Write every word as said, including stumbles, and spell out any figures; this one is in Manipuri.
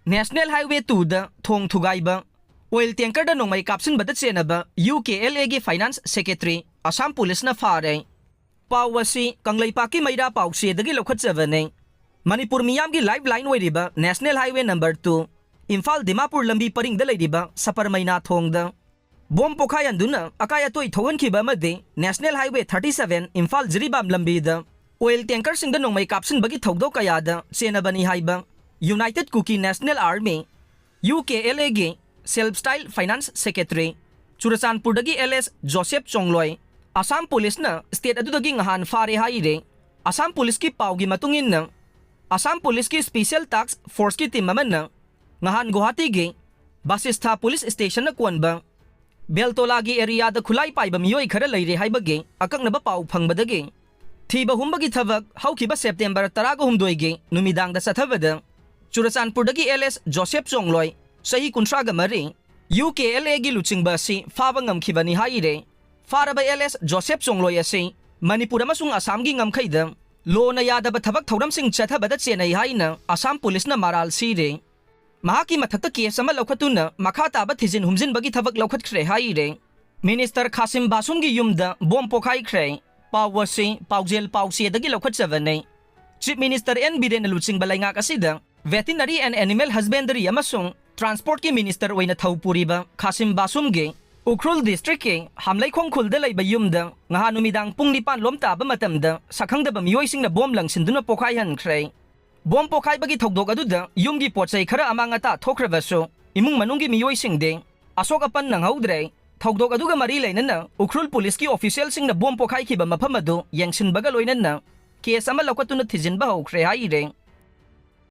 National Highway two ꯗ ꯊꯣꯡ ꯊꯨꯒꯥꯏꯕ, oil tanker ꯗ ꯅꯣꯡꯃꯩ ꯀꯥꯞꯁꯤꯟꯕꯗ ꯆꯦꯟꯅꯕ U K L A ꯒꯤ Finance Secretary Assam Police ꯅ ꯐꯥꯔꯦ꯫ ꯄꯥꯎ ꯑꯁꯤ ꯀꯪꯂꯩꯄꯥꯛꯀꯤ ꯃꯩꯔꯥ ꯄꯥꯎꯆꯦꯗꯒꯤ ꯂꯧꯈꯠꯆꯕꯅꯤ꯫ ꯃꯅꯤꯄꯨꯔ ꯃꯤꯌꯥꯝꯒꯤ lifeline ꯑꯣꯏꯔꯤꯕ National Highway number two, Imphal Dimapur ꯂꯝꯕꯤ ꯄꯔꯤꯡꯗ ꯂꯩꯔꯤꯕ ꯁꯄꯔꯃꯩꯅꯥ ꯊꯣꯡꯗ ꯕꯣꯝ ꯄꯣꯈꯥꯏꯍꯟꯗꯨꯅ ꯑꯀꯥꯏ ꯑꯇꯣꯏ ꯊꯣꯛꯍꯟꯈꯤꯕ ꯑꯃꯗꯤ National Highway thirty seven Imphal Jiribam ꯂꯝꯕꯤꯗ oil tanker ꯁꯤꯡꯗ ꯅꯣꯡꯃꯩ ꯀꯥꯞꯁꯤꯟꯕꯒꯤ ꯊꯧꯗꯣꯛ ꯀꯌꯥꯗ ꯆꯦꯟꯅꯕꯅꯤ ꯍꯥꯏꯕ United Kuki National Army, U K L A ꯒꯤ Self Style Finance Secretary ꯆꯨꯔꯆꯥꯟꯄꯨꯔꯗꯒꯤ L S Joseph Chongloi Assam ꯄꯨꯂꯤꯁꯅ state ꯑꯗꯨꯗꯒꯤ ꯉꯍꯥꯟ ꯐꯥꯔꯦ ꯍꯥꯏꯔꯦ꯫ ꯑꯁꯥꯝ ꯄꯨꯂꯤꯁꯀꯤ ꯄꯥꯎꯒꯤ ꯃꯇꯨꯡ ꯏꯟꯅ, ꯑꯁꯥꯝ ꯄꯨꯂꯤꯁꯀꯤ Special Task Force ꯀꯤ team ꯑꯃꯅ ꯉꯍꯥꯟ ꯒꯨꯋꯥꯍꯥꯇꯤꯒꯤ ꯕꯥꯁꯤꯁꯊꯥ ꯄꯨꯂꯤꯁ ꯁ꯭ꯇꯦꯁꯟꯅ ꯀꯣꯟꯕ ꯕꯦꯜꯇꯣꯂꯥꯒꯤ area ꯗ ꯈꯨꯠꯂꯥꯏ ꯄꯥꯏꯕ ꯃꯤꯑꯣꯏ ꯈꯔ ꯂꯩꯔꯦ ꯍꯥꯏꯕꯒꯤ ꯑꯀꯛꯅꯕ ꯄꯥꯎ ꯐꯪꯕꯗꯒꯤ ꯊꯤꯕ ꯍꯨꯝꯕꯒꯤ ꯊꯕꯛ ꯍꯧꯈꯤꯕ September ꯇꯔꯥꯒ ꯍꯨꯝꯗꯣꯏꯒꯤ ꯅꯨꯃꯤꯗꯥꯡꯗ ꯆꯠꯊꯕꯗ ꯆꯨꯔꯆꯥꯟꯄꯨꯔꯗꯒꯤ L S ꯖꯣꯁꯦꯐ ꯆꯣꯡꯂꯣꯏ, ꯆꯍꯤ ꯀꯨꯟꯊ꯭ꯔꯥꯒ ꯃꯔꯤ, U K L A ꯒꯤ ꯂꯨꯆꯤꯡꯕ ꯑꯁꯤ ꯐꯥꯕ ꯉꯝꯈꯤꯕꯅꯤ ꯍꯥꯏꯔꯦ꯫ ꯐꯥꯔꯕ L S ꯖꯣꯁꯦꯐ ꯆꯣꯡꯂꯣꯏ ꯑꯁꯤ ꯃꯅꯤꯄꯨꯔ ꯑꯃꯁꯨꯡ ꯑꯁꯥꯝꯒꯤ ꯉꯝꯈꯩꯗ ꯂꯣꯅ ꯌꯥꯗꯕ ꯊꯕꯛ ꯊꯧꯔꯝꯁꯤꯡ ꯆꯠꯊꯕꯗ ꯆꯦꯟꯅꯩ ꯍꯥꯏꯅ ꯑꯁꯥꯝ ꯄꯨꯂꯤꯁꯅ ꯃꯔꯥꯜ ꯁꯤꯔꯦ꯫ ꯃꯍꯥꯛꯀꯤ ꯃꯊꯛꯇ case ꯑꯃ ꯂꯧꯈꯠꯇꯨꯅ ꯃꯈꯥ ꯇꯥꯕ ꯊꯤꯖꯤꯟ ꯍꯨꯝꯖꯤꯟꯕꯒꯤ ꯊꯕꯛ ꯂꯧꯈꯠꯈ꯭ꯔꯦ ꯍꯥꯏꯔꯦ꯫ Minister ꯈꯥꯁꯤꯝ ꯕꯥꯁꯨꯝꯒꯤ ꯌꯨꯝꯗ ꯕꯣꯝ ꯄꯣꯈꯥꯏꯈ꯭ꯔꯦ꯫ ꯄꯥꯎ ꯑꯁꯤ ꯄꯥꯎꯖꯦꯜ ꯄꯥꯎꯆꯦꯗꯒꯤ ꯂꯧꯈꯠꯆꯕꯅꯤ꯫ Chief Minister N ꯕꯤꯔꯦꯟꯅ ꯂꯨꯆꯤꯡꯕ ꯂꯩꯉꯥꯛ ꯑꯁꯤꯗ Veterinary and Animal Husbandry ꯑꯃꯁꯨꯡ Transport ꯀꯤ minister ꯑꯣꯏꯅ ꯊꯧ ꯄꯨꯔꯤꯕ ꯈꯥꯁꯤꯝ ꯕꯥꯁꯨꯝꯒꯤ ꯎꯈ꯭ꯔꯨꯜ district ꯀꯤ ꯍꯥꯝꯂꯩꯈꯣꯡ ꯈꯨꯜꯗ ꯂꯩꯕ ꯌꯨꯝꯗ ꯉꯍꯥꯟ ꯅꯨꯃꯤꯗꯥꯡ ꯄꯨꯡ ꯅꯤꯄꯥꯟ ꯂꯣꯝ ꯇꯥꯕ ꯃꯇꯝꯗ ꯁꯛꯈꯪꯗꯕ ꯃꯤꯑꯣꯏꯁꯤꯡꯅ ꯕꯣꯝ ꯂꯪꯁꯤꯟꯗꯨꯅ ꯄꯣꯈꯥꯏꯍꯟꯈ꯭ꯔꯦ꯫ ꯕꯣꯝ ꯄꯣꯈꯥꯏꯕꯒꯤ ꯊꯧꯗꯣꯛ ꯑꯗꯨꯗ ꯌꯨꯝꯒꯤ ꯄꯣꯠ ꯆꯩ ꯈꯔ ꯑꯃꯥꯡ ꯑꯇꯥ ꯊꯣꯛꯈ꯭ꯔꯕꯁꯨ ꯏꯃꯨꯡ ꯃꯅꯨꯡꯒꯤ ꯃꯤꯑꯣꯏꯁꯤꯡꯗꯤ ꯑꯁꯣꯛ ꯑꯄꯟ ꯅꯪꯍꯧꯗ꯭ꯔꯦ꯫ ꯊꯧꯗꯣꯛ ꯑꯗꯨꯒ ꯃꯔꯤ ꯂꯩꯅꯅ ꯎꯈ꯭ꯔꯨꯜ ꯄꯨꯂꯤꯁꯀꯤ official ꯁꯤꯡꯅ ꯕꯣꯝ ꯄꯣꯈꯥꯏꯈꯤꯕ ꯃꯐꯝ ꯑꯗꯨ ꯌꯦꯡꯁꯤꯟꯕꯒ ꯂꯣꯏꯅꯅ case ꯑꯃ ꯂꯧꯈꯠꯇꯨꯅ ꯊꯤꯖꯤꯟꯕ ꯍꯧꯈ꯭ꯔꯦ ꯍꯥꯏꯔꯦ꯫